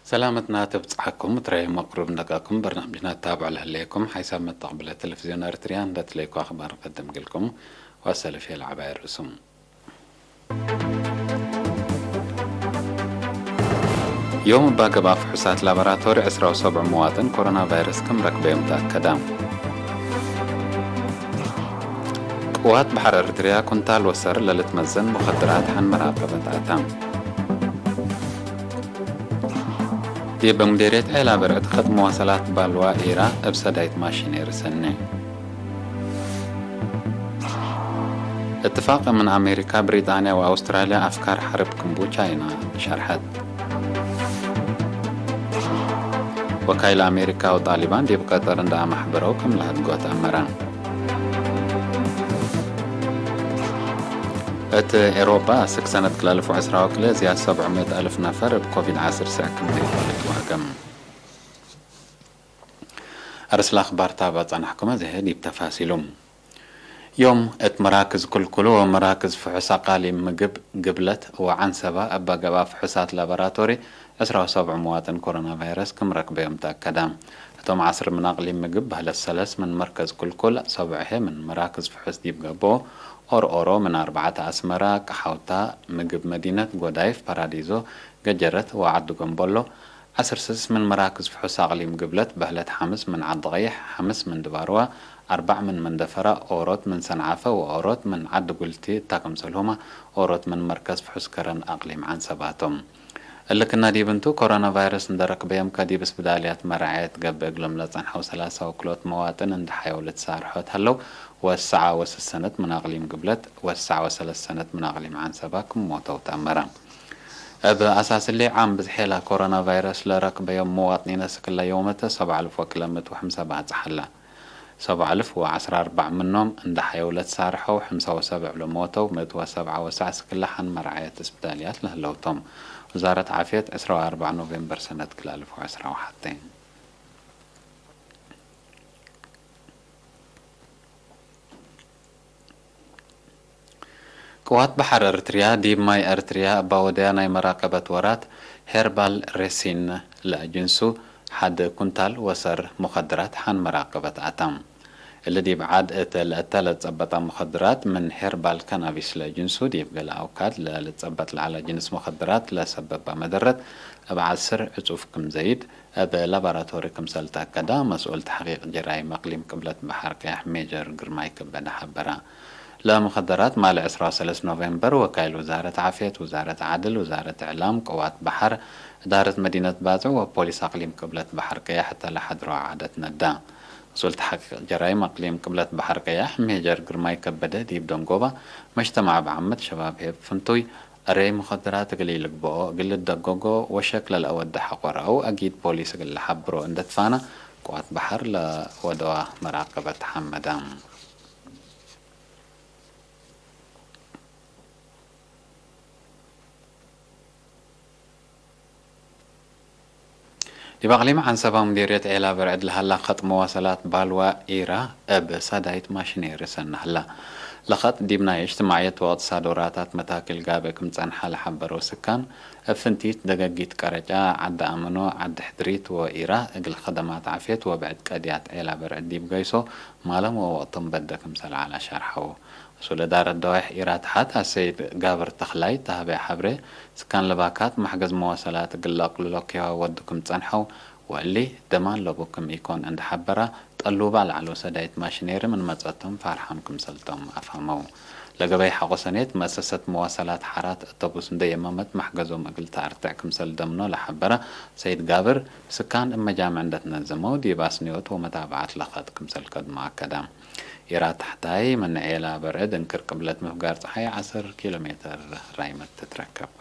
ሰላመትና ተብጽሓኩም። ትራይ መቕሩብ እንደቃኩም በርናምጅና ታብዕ ለህለየኩም ሓይሳብ መጣቕብለ ቴሌቪዝዮን ኤርትርያ እንደትለይኩ ኣኽባር ቀደም ግልኩም። ዋሰለፍ የልዓባይ ርእሱም። ዮም እባ ገባ ፍሑሳት ላቦራቶሪ ዕስራ ሰብዑ መዋጥን ኮሮና ቫይረስ ከም ረክበዮም ተኣከዳ። ቅዋት ባሕር ኤርትርያ ኩንታል ወሰር ለልትመዘን መኸድራት ሓን መራቀበት ኣታ። ዲብ ምዴርየት ዔላ በርዕድ ኸጥ መዋሰላት ባልዋ ኢራ እብ ሰዳይት ማሽኔሪ ሰኔ። እትፋቅ ምን ኣሜሪካ፣ ብሪጣንያ ወኣውስትራልያ ኣፍካር ሐርብ ክም ቡ ቻይና ሸርሐት። ወካይል ኣሜሪካ ወጣሊባን ዲብ ቀጠር እንዳ ኣማሕበረው ክም ለሀድጎ ተኣመረ። እት ኤሮጳ፣ እስክ ሰነት ክላልፎ ዕስራ ወክልኤ ዝያድ ሰብዑ ምእት ኣልፍ ነፈር እብ ኮቪድ ዓስር ስዕ ክም ዘይፈልጥ ዋገም። ኣርስላ ኣኽባር ታባ ጸናሕኩመ ዘሄድ ይብ ተፋሲሉ። ዮም እት መራክዝ ክልኩሉ ወመራክዝ ፍሑስ ኣቃሊም ምግብ ግብለት ወዓንሰባ እባ ገባ ፍሑሳት ላቦራቶሪ ዕስራ ወሰብዑ መዋጥን ኮሮና ቫይረስ ክም ረክበዮም ተኣከዳ። እቶም ዓስር ምን ኣቅሊም ምግብ በህለት ሰለስ ምን መርከዝ ኩልኩል፣ ሰብዑ ሄ ምን መራክዝ ፍሑስ ዲብ ገብኦ፣ ኦርኦሮ ምን ኣርባዕተ ኣስመራ፣ ቀሓውታ ምግብ መዲነት፣ ጎዳይፍ፣ ፓራዲዞ፣ ገጀረት ወዓዲ ጎምቦሎ፣ ዓስር ስስ ምን መራክዝ ፍሑስ ኣቅሊም ግብለት በህለት ሓምስ ምን ዓዲ ቀይሕ፣ ሓምስ ምን ድባርዋ፣ ኣርባዕ ምን መንደፈራ፣ ኦሮት ምን ሰንዓፈ ወኦሮት ምን ዓዲ ጉልቲ እታ ክምሰልሁማ ኦሮት ምን መርከዝ ፍሑስ ከረን ኣቅሊም ዓንሰባቶም። እልክና ዲብ እንቱ ኮሮና ቫይረስ እንደረክበዮም ከዲብ እስብዳልያት መራዕየት ገብእ እግሎም ለጸንሐው ሰላሳ ወክሎት መዋጥን እንድሓየው ልትሳርሖት ሀለው ወሰዓ ወስሰነት ምን ኣቅሊም ግብለት ወሰዓ ወሰለሰነት ምን ኣቅሊም ዓንሰባ ክም ሞተው ተኣመረ። እብ ኣሳስሊ ዓም ብዝሔላ ኮሮና ቫይረስ ለረክበዮም መዋጥኒነ ስክለ ዮመተ ሰብዓ ኣልፍ ወክለ ምእት ወሐምሳ ባጽሓላ። ሰብዓ ኣልፍ ወዓስራ ኣርባዕ ምኖም እንዳ ሓየው ለትሳርሐው፣ ሕምሳ ወሰብዕ ለሞተው፣ ምእት ወሰብዓ ወሰዕ ስክለ ሓን መርዓየት እስብዳልያት ለህለውቶም። ውዛረት ዓፍየት ዕስራ ወኣርባዕ ኖቬምበር ሰነት ክላልፍ ወዕስራ ወሓተ። ቅዋት ባሕር ኤርትርያ ዲብ ማይ ኤርትርያ እባ ወደያ ናይ መራቀበት ወራት ሄርባል ሬሲን ለእጅንሱ ሓደ ኩንታል ወሰር ሙኸድራት ሓን መራቀበት ኣታ። እሊ ዲብ ዓድ እተ ለእተ ለጸበጣ ሙኸድራት ምን ሄርባል ካናቢስ ለእጅንሱ ዲብ ገለ ኣውካድ ለልጸበጥ ለዓለ ጅንስ ሙኸድራት ለሰበባ መደረት እብ ዓስር ዕጹፍ ክም ዘይድ እብ ላባራቶሪ ክምሰል ተኣከዳ መስኡል ተሕቂቅ ጀራይም ኣቅሊም ቅብለት በሐር ቀያሕ ሜጀር ግርማይ ከበደ ሐበራ። ለሙኸደራት ማል ዕስራ ወሰለስት ኖቬምበር ወካይል ውዛረት ዓፍየት፣ ውዛረት ዓድል፣ ውዛረት እዕላም፣ ቅዋት በሐር፣ እዳረት መዲነት ባጽዕ ወፖሊስ ኣቅሊም ቅብለት በሐር ቀያሕ እተ ለሐድሮ ዓደት ነዳ። መስኡል ተሕቂቅ ጀራይም ኣቅሊም ቅብለት በሐር ቀያሕ ሜጀር ግርማይ ከበደ ዲብ ደንጎባ መጅተማዕ ብዓመት ሸባብ ሄብ ፍንቱይ፣ እሬ ሙኸድራት እግል ኢልግበኦ፣ እግል ልደገጎ ወሸክ ለልአወደ ሐቆራኡ፣ አጊድ ፖሊስ እግል ለሐብሮ እንደ ትፋና፣ ቅዋት በሐር ለወደዋ መራቀበት ሐመዳ። ዲብ ኣቅሊም ዓንሰባ ሙዲርየት ዔላ በርዕድ ለሀላ ኸጥ መዋሰላት ባልዋ ኢራ እብ ሳዳይት ማሽኔሪ ሰነ ህላ። ለኸጥ ዲብ ናይ እጅትማዕየት ወእቅትሳድ ወራታት መታክል ጋብእ ክም ጸንሐ ለሐበረው ስካን፣ እብ ፍንቲት ደገጊት ቀረጫ፣ ዓዲ ኣመኖ፣ ዓዲ ሕድሪት ወኢራ እግል ኸደማት ዓፍየት ወብዕድ ቀድያት ዔላ በርዕድ ዲብ ገይሶ ማለም ወወቅቶም በደ ክምሰል ዐላ ሸርሐው። መስኡል እዳረት ደዋይሕ ኢራ ተሓት ኣሰይድ ጋብር ተኽላይ ተሃበ ሐብሬ፣ ስካን ለባካት ማሕገዝ መዋሰላት እግል ለአቅልሎ ኬዋ ወዱ ክም ጸንሐው ወእሊ ደማን ለቡ ክም ኢኮን እንደ ሐበራ፣ ጠሉባ ለዐለው ሰዳይት ማሽኔሪ ምን መጸቶም ፋርሓም ክምሰልቶም ኣፍሀመው። ለገበይ ሐቆ ሰኔት መእሰሰት መዋሰላት ሐራት እተቡስ እንደ የመመት ማሕገዞም እግል ተአርትዕ ክምሰል ደምኖ ለሐበረ ሰይድ ጋብር፣ ስካን እብ መጃምዕ እንደ ትነዘመው ዲብ ኣስንዮት ወመታብዓት ለኸጥ ክምሰል ከድሞ ኣከዳ። ኢራ ታሕታይ ምን ዔላ በርዕድ እንክር ቅብለት ምፍጋር ጸሓይ ዐስር ኪሎ ሜትር ራይመት ትትረከብ።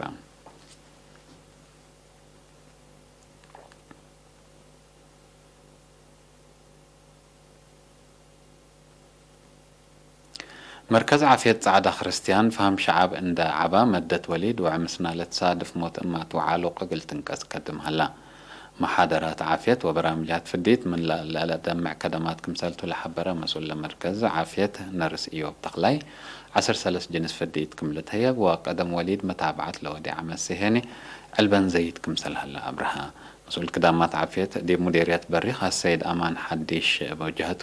መርከዝ ዓፍየት ጻዕዳ ክርስትያን ፋህም ሸዓብ እንደ ዓባ መደት ወሊድ ወዕምስና ለትሳድፍ ሞት እማት ወዓሉቅ እግል ትንቀስ ከድም ሀላ። መሓደራት ዓፍየት ወበራምጃት ፍዲት ምን ለአለ ደምዕ ከደማት ክምሰልቱ ለሐበረ መስኡል ለመርከዝ ዓፍየት ነርስ ኢዮብ ተኽላይ፣ ዐስር ሰለስት ጅንስ ፍዲት ክም ልትህየብ ወቀደም ወሊድ መታብዓት ለወዴ ዓመት ሲሄኒ ዕልበን ዘይት ክምሰል ሀለ ኣብርሃ። مسؤول ክዳማት ዓፍየት ዲብ ሙዴርየት በሪኽ ኣሰይድ ኣማን ሓዲሽ በጀህቱ፣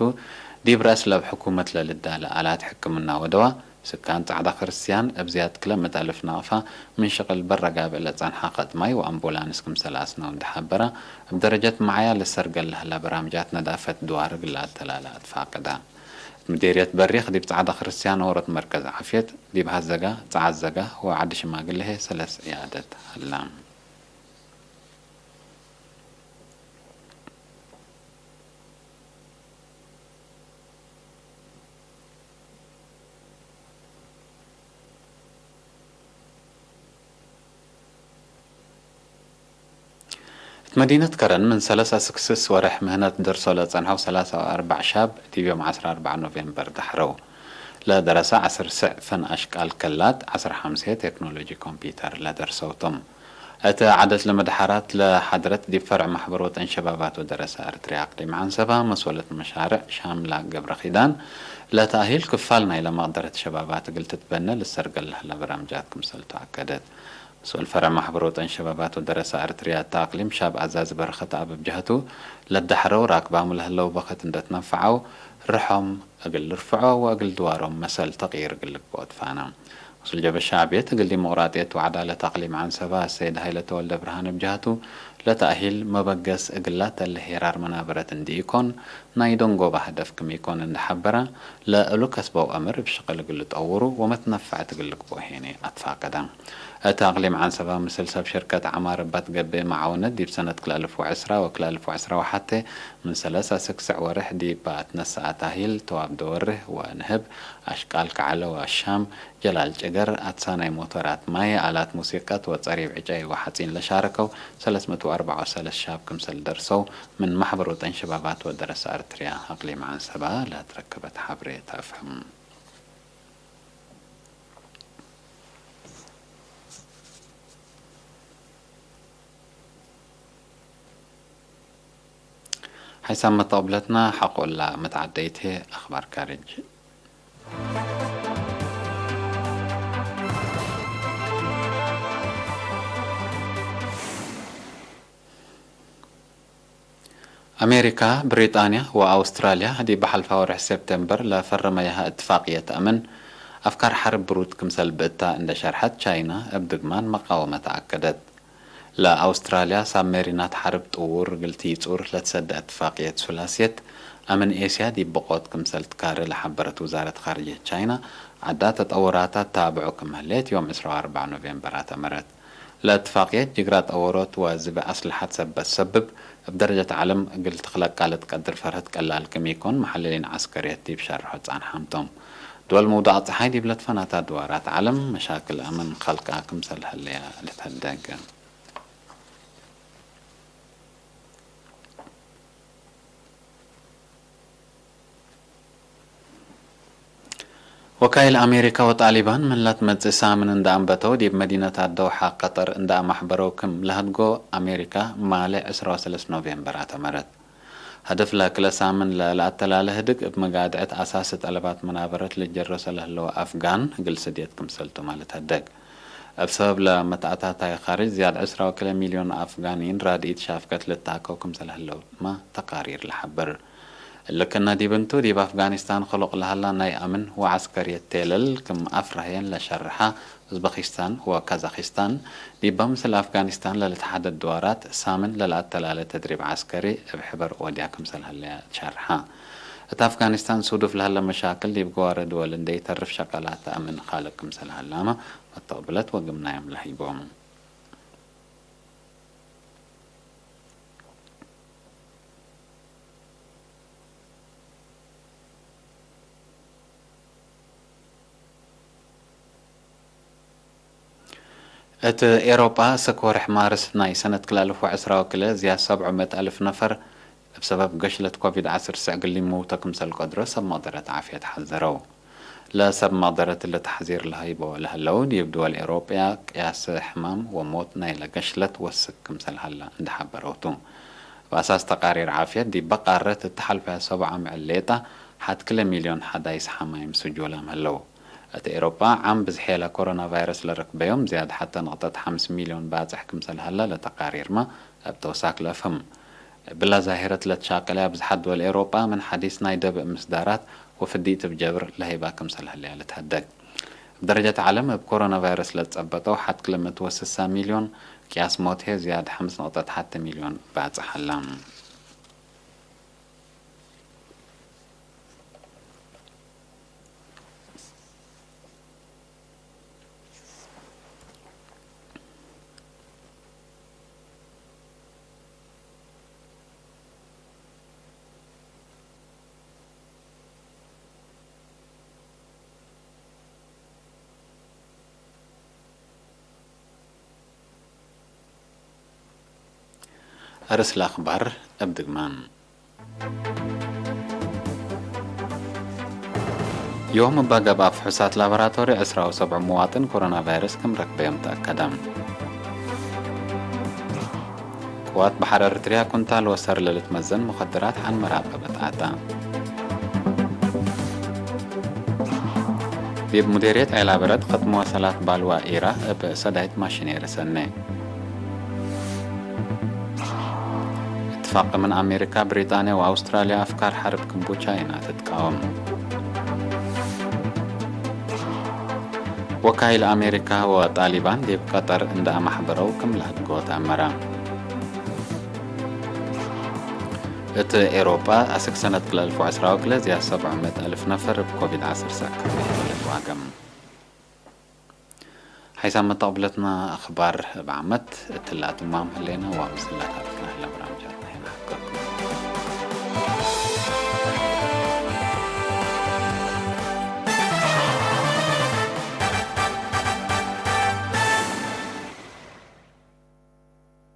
ዲብ ረእስ ለብ ሕኩመት ለልዳለ ኣላት ሕክምና ወደዋ፣ ስካን ጻዕዳ ክርስትያን እብ ዝያድ ክለ ምእት ኣልፍ ናቕፋ ምን ሽቕል በረጋብእ ለጸንሓ ኸጥ ማይ ወኣምቡላንስ ክምሰል ኣስነው እንድሓበራ፣ እብ ደረጀት መዓያ ልሰርገል ለህላ በራምጃት ነዳፈት ድዋር እግል ለኣተላለ ኣትፋቀዳ። እት ምዴርየት በሪኽ ዲብ ጻዕዳ ክርስትያን ኦሮት መርከዝ ዓፍየት፣ ዲብ ሀዘጋ፣ ጸዓዘጋ ወዓዲ ሽማግሌ ሰለስ ዕያደት ሀላ። እት መዲነት ከረን ምን ሰለሳ ስክስስ ወርሕ ምህነት ደርሶ ለጸንሐው ሰላሳ ወአርባዕ ሻብ ዲብ ዮም ዐስራ ወአርባዕ ኖቬምበር ዳሕረው። ለደረሰ ዐስር ስዕ ፈን አሽቃል ከላጥ ዐስር ሐምሴ ቴክኖሎጂ ኮምፒውተር ለደርሰውቶም። እት ዓደት ለመድሓራት ለሓድረት ዲብ ፈርዕ ማሕበር ወጠን ሸባባት ወደረሰ ኣርትርያ አቅሊም ዓንሰባ መስወለት መሻርዕ ሻምላ ገብረ ኪዳን ለተኣሂል ክፋል ናይ ለመቅደረት ሸባባት እግል ትትበነ ልሰርገል ለህለ በራምጃት ክምሰልቱ ኣከደት። መስወል ፈርዕ ማሕበር ወጠን ሸባባት ወደረሰ ኣርትርያ እት አቅሊም ሻብ ኣዛዚ በረኸት ኣብ ብጀህቱ ለዳሕረው ራክባሙ ለህለው በኸት እንደትነፈዓው ርሖም እግል ልርፍዖ ወእግል ድዋሮም መሰል ተቅይር እግል ልግብኦ ትፋና። መስል ጀበሻ ቤት እግል ዲሞቅራጥየት ወዓዳለት አቅሊም ዓንሰባ ሰይድ ሃይለ ተወልደ ብርሃን እብ ጀሃቱ ለተኣሂል መበገስ እግላ ተለ ሄራር መናበረት እንዲ ኢኮን ናይ ደንጎባ ህደፍ ክም ኢኮን እንድሓበራ ለእሉ ከስበው አምር እብ ሽቅል እግል ልጠውሩ ወመትነፈዕት እግል ልግብኦ ሄኔ ኣትፋቀዳ። እት አቅሊም ዓንሰባ ምስል ሰብ ሽርከት ዓማር እባ ትገብእ መዓውነት ዲብ ሰነት ክልአልፍ ወዕስራ ወክልአልፍ ወዕስራ ወሓቴ ምን ሰለሳ ስክስዕ ወርሕ ዲብ ኣትነሰኣት ኣሂል ተዋብ ደወርህ ወንህብ አሽቃል ከዓለ ወአሻም ጀላል ጭገር አትሳናይ ሞቶራት ማይ አላት ሙሲቀት ወጸሪብ ዕጨይ ወሓጺን ለሻረከው ሰለስ ምእት ወአርባዕ ወሰለስ ሻብ ክምሰል ደርሰው ምን ማሕበር ወጠን ሸባባት ወደረሰ ኣርትርያ አቅሊም ዓንሰባ ለትረከበት ሓብሬታ አፍህም። ሓይሳብ መተቕብለትና ሓቆላ መተዓደይቲ ኣኽባር ካርጅ። ኣሜሪካ፣ ብሪጣንያ ወኣውስትራልያ ዲብ ሓልፋ ወርሒ ሴፕቴምበር ለፈረመያሃ እትፋቅየት አምን፣ ኣፍካር ሐርብ ብሩድ ክምሰል ብእታ እንደ ሸርሐት ቻይና እብ ድግማን መቃወመታ ኣከደት። ለአውስትራልያ ሳብሜሪናት ሐርብ ጥዉር እግል ትይጹር ለትሰደ እትፋቅየት ሱላስየት አምን ኤስያ ዲብ ብቆት ክምሰል ትካሪ ለሐበረት ውዛረት ካርጅየት ቻይና፣ ዐዳ ተጠውራታ ትታብዖ ክም ህሌት ዮም ዕስራ ወአርባዕ ኖቬምበር ኣተመረት። ለእትፋቅየት ጅግራ ጠወሮት ወዝቢ አስልሐት ሰበት ሰብብ፣ እብ ደረጀት ዐለም እግል ትክለቃ ለትቀድር ፈርህት ቀላል ክም ኢኮን መሐልሊን ዐስከርየት ዲብ ሸርሖ ጻንሓምቶም። ድወል ምውዳቅ ጸሓይ ዲብ ለትፈናታ ድዋራት ዐለም መሻክል አምን ከልቃ ክምሰል ህለያ ልትሀደግ። ወካይል አሜሪካ ወጣሊባን ምን ለትመጽእ ሳምን እንዳ አንበተው ዲብ መዲነት አደውሓ ቀጠር እንዳ አማሕበረው ክም ለሀድጎ አሜሪካ ማሌ ዕስራ ወሰለስት ኖቬምበር አተመረት። ሀደፍ ለክለ ሳምን ለለአተላለ ህድግ እብ መጋድዕት አሳሲ ጠለባት መናበረት ልጀረሶ ለህለው አፍጋን እግል ስድየት ክምሰልቱ ማለት ህደግ። እብ ሰበብ ለመትአታታይ ካርጅ ዝያድ ዕስራ ወክለ ሚልዮን አፍጋኒን ራድኢት ሻፍከት ልትሃከው ክምሰል ህለውማ ተቃሪር ለሐብር። እሊ ክነ ዲብ እንቱ፣ ዲብ አፍጋኒስታን ክሉቅ ለሀላ ናይ አምን ወዐስከርየት ቴለል ክም አፍረሀየን ለሸርሐ ኡዝበኪስታን ወካዛኪስታን፣ ዲበ ምስል አፍጋኒስታን ለልትሓደድ ድዋራት ሳምን ለልአተላለ ተድሪብ ዐስከሪ እብ ሕበር ወድያ ክምሰል ህለያ ትሸርሐ። እት አፍጋኒስታን ሱዱፍ ለሀለ መሻክል ዲብ ገዋረ ድወል እንዴ ኢተርፍ ሸቀላት አምን ካልቅ ክምሰል ሀላመ መተቅብለት ወግምናዮም ለህይቦም። እት ኤሮጳ፣ እስክ ወርሕ ማርስ ናይ ሰነት ክልተ አልፍ ወዕስራ ወክልኤ ዝያድ ሰብዑ ምእት አልፍ ነፈር እብ ሰበብ ገሽለት ኮቪድ ዐስር ስዕ ግሊ ምውቶ ክምሰል ቀድሮ ሰብ መቅደረት ዓፍየት ሐዘረው። ለሰብ መቅደረት እሊ ተሕዚር ለሀይቦ ለህለው፣ ዲብ ድወል ኤሮጳ ቅያስ ሕማም ወሞት ናይለ ገሽለት ወስክ ክምሰል ሀላ እንደ ሐበረውቱ። እብ አሳስ ተቃሪር ዓፍየት፣ ዲበ ቃረት እተሐልፈ ሰቡዓ ምዕል ሌጣ ሐት ክለ ሚልዮን ሐዳይስ ሐማይም ስጁላም ህለው። እት ኤሮጳ ዓም ብዝሔለ ኮሮና ቫይረስ ለረክበዮም ዝያድ ሐተ ንቅጠት ሐምስ ሚልዮን ባጽሕ ክምሰል ሀለ ለተቃሪርመ ኣብ ተወሳክ ለፈም ብላ ዛሄረት ለትሻቀለ ኣብ ዝሓድ ወል ኤሮጳ ምን ሓዲስ ናይ ደብእ ምስዳራት ወፍዲት ብጀብር ለሂባ ክምሰል ህለያ ልትሃደግ። ብደረጃት ዓለም ኣብ ኮሮና ቫይረስ ለትጸበጠው ሓት ክልምት ወስሳ ሚልዮን ቅያስ ሞት ሄ ዝያድ ሓምስ ነቕጠት ሓቲ ሚልዮን ባጽሕ ኣላ። ኣርእስ ለኣኽባር እብ ድግማን። ዮም እባ ገብኣ ፍሑሳት ላቦራቶሪ ዕስራው ሰብዑ መዋጥን ኮሮና ቫይረስ ክም ረክበዮም ተኣከደ። ቅዋት ባሕር እርትርያ ኩንታል ወሰር ለልትመዘን ሙኸድራት ሓን መራቀበት ኣታ። ዲብ ሙዴርየት ዐይላበረድ ኸት መዋሰላት ባልዋ ኢራ እብ ሰዳይት ማሽኔሪ ሰኔ። እትፋቅ ምን ኣሜሪካ፣ ብሪጣንያ ወኣውስትራልያ ኣፍካር ሐርብ ክም ቡቻይና ትትቃወም። ወካይል ኣሜሪካ ወጣሊባን ዲብ ቀጠር እንዳ ኣማሕበረው ክም ላድጎ ተኣመረ። እት ኤሮጳ ኣስክ ሰነት ክልተ ኣልፍ ወዕስራ ወክልተ ዝያድ ሰብዓ ምእት ኣልፍ ነፈር እብ ኮቪድ ዓሰርተ ሰከመ ይበለት ዋገም። ሓይሳብ መተቕብለትና ኣኽባር እብ ዓመት እትላ ትማም ህሌና ዋብ ምስላ ታሪኽና ህለብራ።